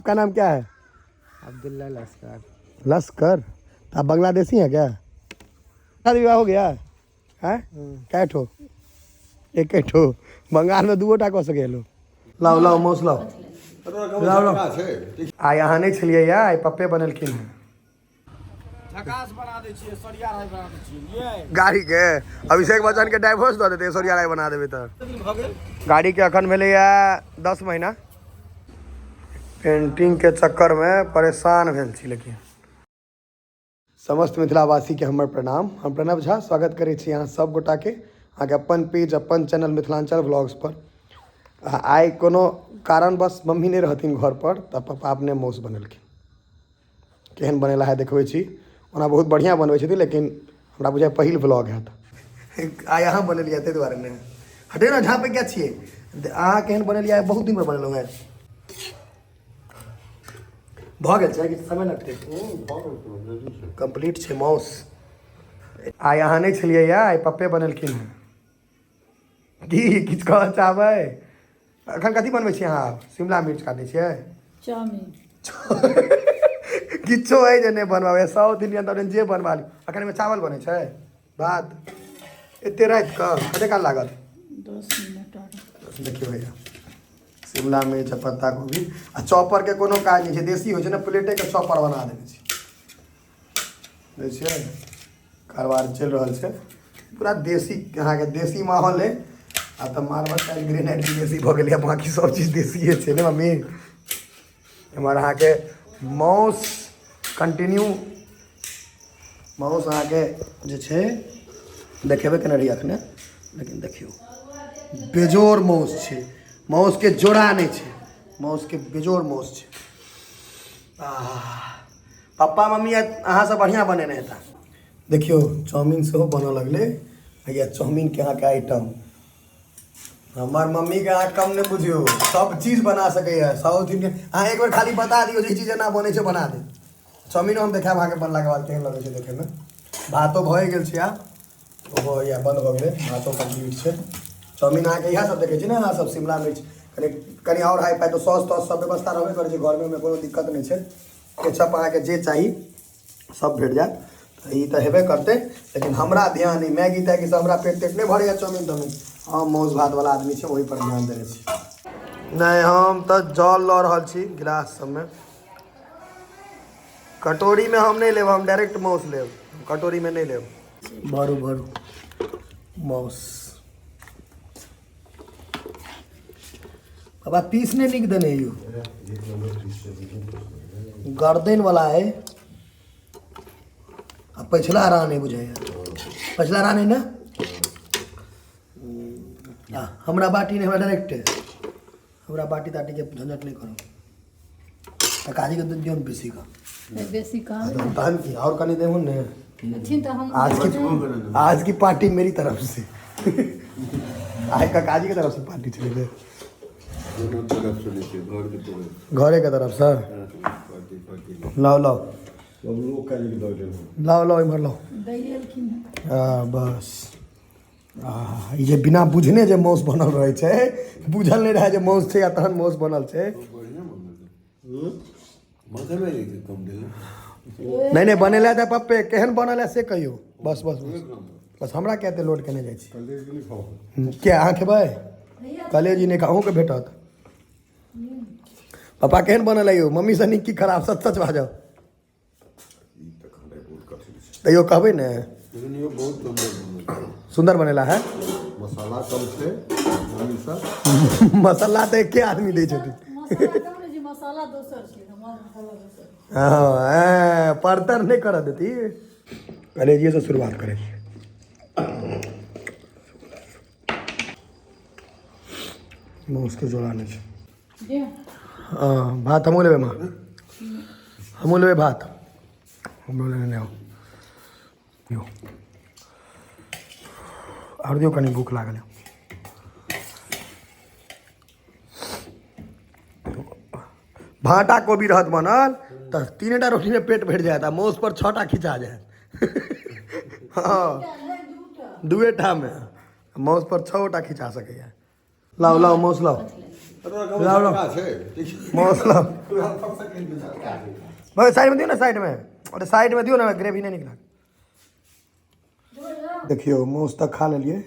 आपका नाम क्या है? अब्दुल्ला लश्कर। लश्कर? तो आप बांग्लादेशी हैं क्या? शादी विवाह हो गया है? कै ठो? एक ठो। बंगाल में दूओ टा कऽ सकेलो। लाओ लाओ मौस लाओ लाओ लाओ। आइ अहाँ नहि छलियै या, आइ पप्पे बनेलखिन हेँ। झकास बना दै छियै, सरिया राय बना दै छियै। गाड़ी के अभिषेक बच्चन के डाइवोर्स दऽ देतै, ऐश्वर्या राय बना देबै तऽ। दिन भऽ गेल। गाड़ी के अखन भेलैया 10 महीना। पेंटिंग के चक्कर में परेशान भेल छी। लेकिन समस्त मिथिलावासी के हमर प्रणाम। हम प्रणव झा स्वागत करै छी अहाँ सब गोटा के अहाँके अपन पेज अपन चैनल मिथिलांचल व्लॉग्स पर। आइ कोनो कारणवश मम्मी नहि रहथिन घर पर तऽ पप्पा अपने मौस बनेलखिन। केहन बनेला है देखबै छी। ओना बहुत बढ़िआँ बनबै छथिन, लेकिन हमरा बुझाइ पहिल व्लॉग हैत। आइ अहाँ बनेलियै ताहि दुआरे ने। हटे ने, झाँपै किया छियै? अहाँ केहन बनेलियै? बहुत दिनपर बनेलहुँ हेँ। भऽ गेल छै कि समय लगतै? कम्प्लीट छै मौस। आइ अहाँ नहि छलियै या, आइ पप्पे बनेलखिन हेँ। की किछु कहऽ चाहबै? अखन कथी बनबै छियै अहाँ? शिमला मिर्च काटै छियै? चाउमीन। किछो अइ जे नहि बनबाबै, साउथ इंडियन ताउथ जे बनबा ली। अखन एहिमे चावल बनै छै, भात। एते राति कऽ कते काल लागत? 10 मिनट आर। देखियौ भैया, शिमला मिर्च आ पत्ता गोभी आ चॉपर के कोनो काज नहि छै। देसी होइ छै ने, प्लेटे के चॉपर बना देने छै। दै छियै, कारोबार चलि रहल छै पूरा देसी। अहाँके देसी माहौल अइ। आ तऽ मार्बल टाइल ग्रेनाइट भी देसी भऽ गेलै, बाँकी सब चीज देसिए छै ने मम्मी? एम्हर अहाँके माउस कंटिन्यू, माउस अहाँके जे छै देखेबे केने रही अखने। लेकिन देखियौ, बेजोड़ माउस छै। माउसके जोड़ा नहि छै, माउसके बेजोड़ माउस छै। आह, पप्पा मम्मी अहाँसँ बढ़िआँ बनेने हेता। देखियौ, चाउमीन सेहो बनऽ लगलै। भैया, चाउमीनके अहाँके आइटम हमर मम्मीके अहाँ कम नहि बुझियौ, सब चीज बना सकैए साउथ इंडियन। अहाँ एक बेर खाली बता दियौ जे ई चीज एना बनै छै, बना देत। चाउमीनो हम देखायब अहाँके बनलाके बाद केहन लगै छै देखैमे। भातो भए गेल छै आब, ओहो या बन्द भऽ गेलै, भातो कम्प्लीट छै। चाउमीन अहाँके इएह सब देखै छी ने अहाँ सब, शिमला मिर्च कनि कनि आओर हाई फाई तऽ सॉस तॉस सब व्यवस्था रहबे करै छै घरमे, ओहिमे कोनो दिक्कत नहि छै। केचप अहाँके जे चाही सब भेट जायत। तऽ ई तऽ हेबे करतै, लेकिन हमरा ध्यान नहि मैगी तैगी से हमरा पेट तेट नहि भरैए चाउमीन ताउमीन। हम मासु भात वाला आदमी छी, ओहि पर ध्यान देने छी। नहि, हम तऽ जल लऽ रहल छी गिलास सबमे, कटोरीमे हम नहि लेब। हम डायरेक्ट मासु लेब, कटोरीमे नहि लेब। भरू भरू मासु। बाबा, पीस नहि नीक देने यौ। गर्दन वाला है आ पछिला रान है, बुझाइए पछिला रान है ने। आ हमरा बाटी नहि, हमरा डायरेक्ट, हमरा बाटी ताटीके झंझट नहि करू। तऽ काजीके दूध दियौ ने बेसी कऽ। बेसी कहाँ? तहन की, और कनी देबो ने। अथिन तऽ हम आज की पार्टी मेरी तरफ से। आइ काकाजी के तरफ से पार्टी चले गए। दोनों तरफ से नहीं, घर के तरफ। घरे के तरफ से। Party party. लाओ लाओ। सब लोग का एक दौड़े। लाओ लाओ, इम्हर लाओ। दै एलखिन। हाँ, बस। आ ई जे बिना बुझने जे माउस बनल रहै छै, बुझल नहि रहै जे माउस छै आ तहन माउस बनल छै। बढ़िया बनल, मसाला एक कम देले। नहि नहि, बनेला तऽ पप्पे। केहन बनल है से कहियौ। बस बस बस बस, हमरा किया एते लोड केने जाइ छी? कलेजी नहीं खाओ? किया, अहाँ खेबै? कलेजी नहि खाउ, अहूँके भेटत। पापा, केहन बनल है यौ? मम्मी से नीक की खराब? सच सच बाजब। ई तऽ खाना बहुत कठिन छै। तैयो कहबै ने। लेकिन यो बहुत सुंदर बनल छै। सुन्दर बनेला है। मसाला कम छै मम्मी सब। मसाला तऽ एके आदमी दै छथिन। मसाला कम नहि छै, मसाला दोसर छै, हमर मसाला दोसर। हँ, परतर नहि करऽ देती। कलेजिए से शुरुआत करै छी। माउसके जोड़ा नहि छै। जे हँ, भात हमहूँ लेबै माँ, हमहूँ लेबै भात। हमरो लेने आउ यौ। आओर दियौ कनि, भूख लागल है। भाँटा कोबी रहत बनल तऽ तीनेटा रोटीमे पेट भरि जायत आ माउस पर छओटा खिचा जायत। हँ, दुएटा मे माउस पर छओटा खिचा सकैए। लाउ लाउ, माउस लाउ। लाओ, लाओ। मौसम भाई साइड में दियो ना, साइड में। अरे साइड में दियो ना, ग्रेवी नहीं निकला। देखियो मौस तऽ खा लेलियै,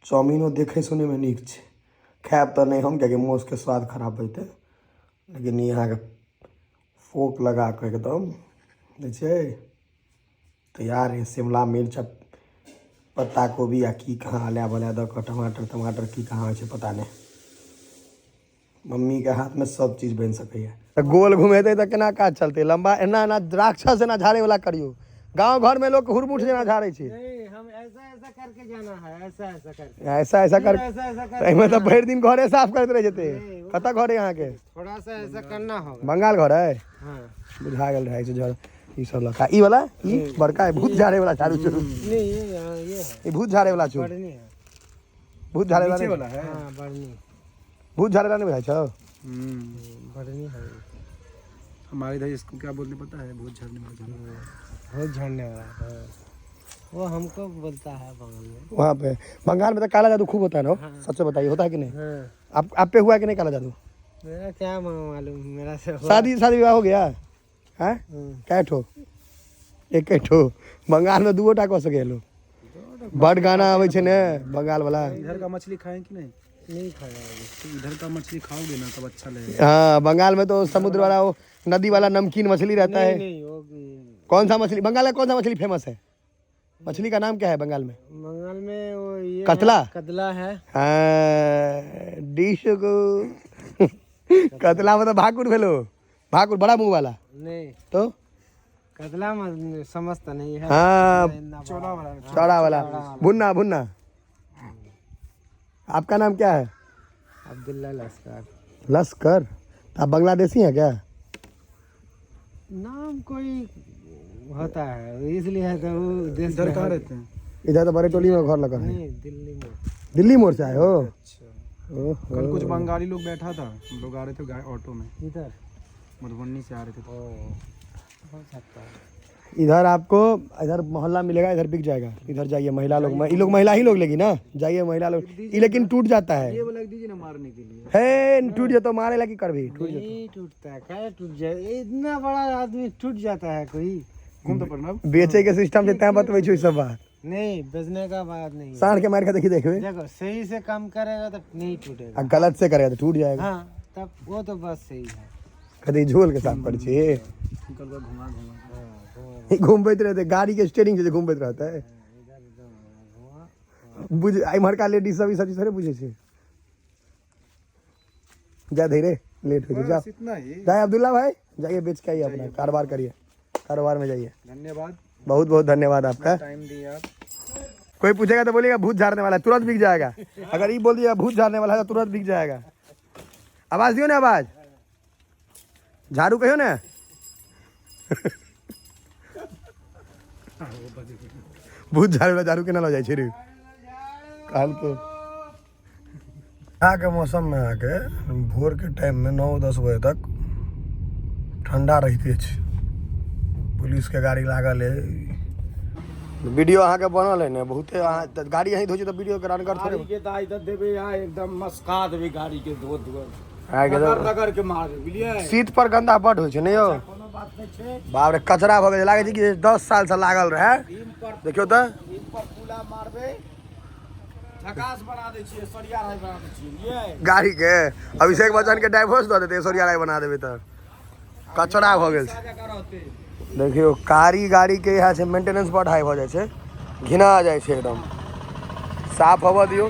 चाउमीनो देखै सुनैमे नीक छै। खायब तऽ नहि हम, कियाकि मौसके स्वाद खराब होइतै, लेकिन ई अहाँके फोक लगा कऽ एकदम दै छै तैयार है। शिमला मिर्च आ पत्ता कोबी आ की कहाँ अला बला दऽ कऽ, टमाटर तमाटर की कहाँ होइ छै पता नहि। मम्मीके हाथमे सब चीज बनि सकैए। तऽ गोल घुमेतै तऽ केना काज चलतै? लम्बा एना एना राक्षस एना झाड़ैवला करियौ। गाँव घरमे लोक हुरमुठ जेना झाड़ै छै। नहीं, हम ऐसा ऐसा करके जाना है, ऐसा ऐसा करके। ऐसा ऐसा कर ऐसा ऐसा करके। एहिमे तऽ भरि दिन घरे साफ करैत रहि जेतै। कतऽ घर है अहाँके? थोड़ा सा ऐसा करना होगा। बंगाल घर है? हाँ। बुझा गेल रहै छै। झड़ ई सब लड़का ई वाला ई बड़का है, भूत झाड़े वाला झाड़ू छौ। नहीं, ये हाँ, ये है। ई भूत झाड़े वाला छौ। बढ़नी है। भूत झाड़े वाला वाला नहीं? है। हाँ, बढ़नी। भूत झाड़े वाला नहीं बुझाइ छौ? बढ़नी है। हमारे इधर इसको क्या बोलते पता है? भूत झड़ने वाला झाड़ू। बहुत झड़ने वाला, हाँ। वो हमको बोलता है बगल में। वहाँ पे बंगाल में तो काला जादू खूब होता है ना? सच से बताइए, होता है कि नहीं? हाँ। आप पे हुआ कि नहीं काला जादू? मेरा क्या मालूम, मेरा से हुआ। शादी शादी विवाह हो गया है? हम्म। कै ठो? एक ठो। बंगाल में दूओ टा कऽ सकै लोग। बड गाना आबै छै ने बंगाल वाला। इधर का मछली खाएं कि नहीं? नहीं खाया अभी। तो इधर का मछली खाओगे ना तब अच्छा लगेगा। हाँ, बंगाल में तो समुद्र वाला वो नदी वाला नमकीन मछली रहता है। नहीं नहीं, वो कौन सा मछली बंगाल का, कौन सा मछली फेमस है? मछली का नाम क्या है बंगाल में? बंगाल में वो ये है, कतला? कतला है। हाँ, डिश को कतला मतलब भाकुर भेलो, भाकुर बड़ा मुंह वाला। नहीं। तो कतला समझता नहीं है। हाँ। इतना बड़ा। चौड़ा वाला, भुन्ना भुन्ना। आपका नाम क्या है? अब्दुल्ला लस्कर। लश्कर? तो आप बांग्लादेशी हैं क्या? नाम कोई होता है, इसलिए तो वो देश इधर में कहाँ है। रहते हैं? इधर तो बड़े टोली में घर लगा है। नहीं, दिल्ली में। दिल्ली मोड़ से आए हो? अच्छा। ओहो। कल कुछ बंगाली लोग बैठा था, हम लोग आ रहे थे ऑटो में। इधर। मधुबनी से आ रहे थे। ओ, हो सकता है। इधर आपको इधर मोहल्ला मिलेगा, इधर बिक जाएगा। इधर जाइए, महिला लोग, ये लोग महिला ही लोग लेगी ना। जाइए महिला लोग ये, लेकिन टूट जाता है। ये वाला दीजिए ना मारने के लिए। हे, टूट जाता मारे लगी कर भी टूट जाता। नहीं टूटता है, क्या टूट जाए? इतना बड़ा आदमी टूट जाता है कोई? घूम तो प्रणाम। बेचे के सिस्टम से तैं बतबै छौ ई सब बात। नहीं, बेचने का बात नहीं है। साँढ़ के मार के देखी, देखबे। देखो, सही से काम करेगा तो नहीं टूटेगा। आ गलत से करेगा तो टूट जाएगा। हाँ, तब वो तो बस सही है। कभी झोल के साफ करै छी। निकल कर घुमा घुमा। हाँ, घुमा। ई घूमबैत रहते, गाड़ी के स्टेयरिंग से जे घूमबैत रहता है। इधर घुमा घुमा। बुझ, इम्हरका लेडीज सब ई सब चीज थोड़े बुझै छै। जा धीरे, लेट हो जा। बस इतना ही। जाए अब्दुल्ला भाई, जाइए, बेच के आइए, अपना कारोबार करिए, कारोबार में जाइए। धन्यवाद। बहुत बहुत धन्यवाद आपका। टाइम दिया आप। कोई पूछेगा तो बोलेगा भूत झाड़ने वाला है, तुरंत बिक जाएगा। अगर ये बोल दिया भूत झाड़ने वाला है तो तुरंत बिक जाएगा। आवाज दियो ना, आवाज झाड़ू कहियो ना। भूत झाड़ू वाला झाड़ू केना लऽ जाइ छै रे? कहलकै अहाँके मौसममे अहाँके भोरके टाइममे 9-10 बजे तक ठंडा रहिते छै। पुलिसके गाड़ी लागल है। वीडियो अहाँके बनल है ने बहुते? अहाँ तऽ गाड़ी अहीं धोइ छी तऽ वीडियो के रन कर थोड़े। गाड़ी के दाई दे देबे यहाँ, एकदम मस्का देबे गाड़ी के, धो धो अहाँके रगड़ तऽ रगड़ के मार बुझलियै। सीट पर गंदा बड होइ छै ने यौ। कोनो बात नहीं छै। बाप रे, कचरा भऽ गेल, लागै छै कि 10 साल से लागल रहै। बीम पर देखियौ तऽ। बीम पर पुला मारबे, झकास बना दै छियै, सरिया राय बना दै छियै, बुझलियै। गाड़ी के अभिषेक बच्चन के डाइवोर्स दऽ देतै, ऐश्वर्या राय बना देबै तऽ कचरा भऽ गेल छै। जगह रहतै। देखियौ, कारी गाड़ी के इएह छै, मेंटेनेंस बड हाई भऽ जाइ छै, घिना जाइ छै एकदम। साफ होबऽ दियौ,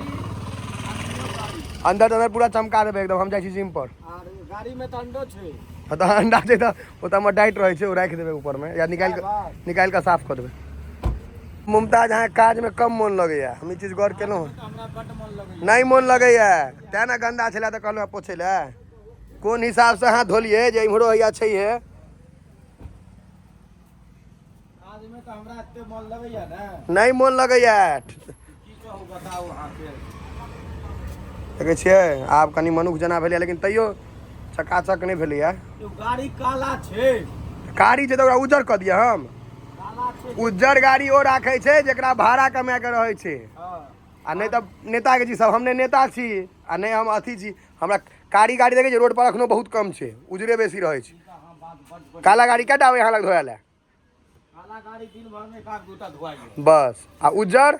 अंदर अंदर पूरा चमका देबै एकदम। हम जाइ छी जिम पर। आर गाड़ी में तऽ अंडो छै। हँ तऽ अंडा छै तऽ ओतऽ हमर डाइट रहै छै, ओ राखि देबै ऊपरमे या निकालि कऽ, निकालि कऽ साफ कऽ देबै। मुमताज, अहाँके काजमे कम मोन लगैया, हम ई चीज गौर केलहुँ हँ। हमरा बड्ड मन लगैया। नहि मोन लगैया तेँ ने गन्दा छलै तऽ कहलहुँ पोछै लए। कोन हिसाबसँ अहाँ धोलियै जे इम्हरो हैया छैहे? काज में तऽ हमरा एते मन लगैया ने। नहि मोन लगैया। की कहू, बताउ अहाँके। देखै छियै, आब कनि मनुख जेना भेलैया, लेकिन तैयो चकाचक नहि भेलैया। यो गाड़ी काला छै। कारी छै तऽ ओकरा उज्जर कऽ दिअ हम। काला छै। उज्जर गाड़ी ओ राखै छै जेकरा भाड़ा कमाए के रहै छै। हँ। आ नहि तऽ नेताके जी सब। हम नहि नेता छी आ नहि हम अथी छी, हमरा कारी गाड़ी देखै छै रोड पर अखनो बहुत कम छै, उजरे बेसी रहै छै। काला गाड़ी कटा आबै यहाँ लग धोए लए? काला गाड़ी दिन भर में एक आध गोटा धोआ गेल। बस, आ उज्जर?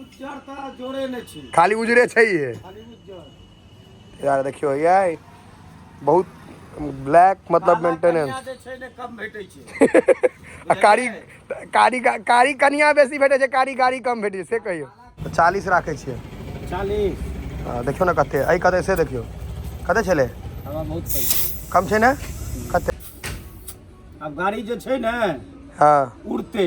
उज्जर तऽ जोड़े नहि छै। खाली उजरे छै ये। खाली उज्जर। यार देखियौ, ये बहुत ब्लैक मतलब काला मेंटेनेंस। कनिया जे छै ने कम भेटै छै। आ कारी कारी कारी कनिया बेसी भेटै छै, कारी गाड़ी कम भेटै छै, से कहियौ। 40 राखै छियै। 40। हँ, देखियौ ने कते एहि कते से देखियौ कते छलै। हवा बहुत कम। कम छै ने? कते? आब गाड़ी जे छै ने उड़ते।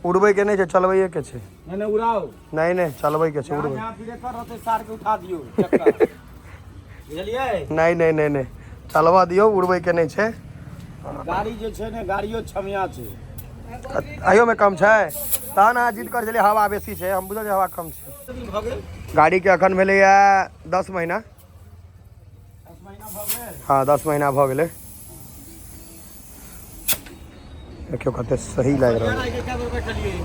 उड़बै के नहि छै, चलबैए के छै। नहि नहि, उड़ाउ। नहि नहि, चलबै के छै। जहाँ उड़बै। जहाँ ब्रेकर रहतै सार के उठा दियौ चक्का। बुझलियै? नहि नहि नहि नहि, चलबऽ दियौ, उड़बै के नहि छै। गाड़ी जे छै ने, गाड़ियो छमिया छै। अहियोमे कम छै? तहन अहाँ जिद कर छलियै हवा बेसी छै, हम बुझल छै हवा कम छै। कते दिन भऽ गेल? गाड़ीके एखन भेलैए 10 महीना। 10 महीना भऽ गेल। हँ, 10 महीना भऽ गेलै। देखियौ कते सही लागि रहल। आइ के कए बेर बैठलियै?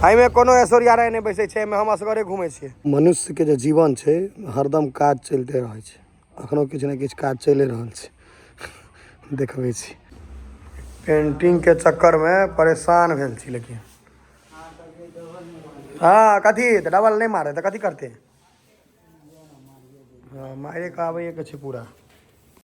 एहिमे कोनो ऐश्वर्या राय नहि बैसै छै, एहिमे हम असगरे घूमै छियै। मनुष्यके जे जीवन छै, हरदम काज चलिते रहै छै। अखनो किछु ने किछु काज चलि रहल छै। देखबै छी, पेंटिंगके चक्करमे परेशान भेल छी। लेकिन हँ, कथी तऽ डबल नहि मारे तऽ कथी करतै? हँ, मारे के आबैए के छै पूरा।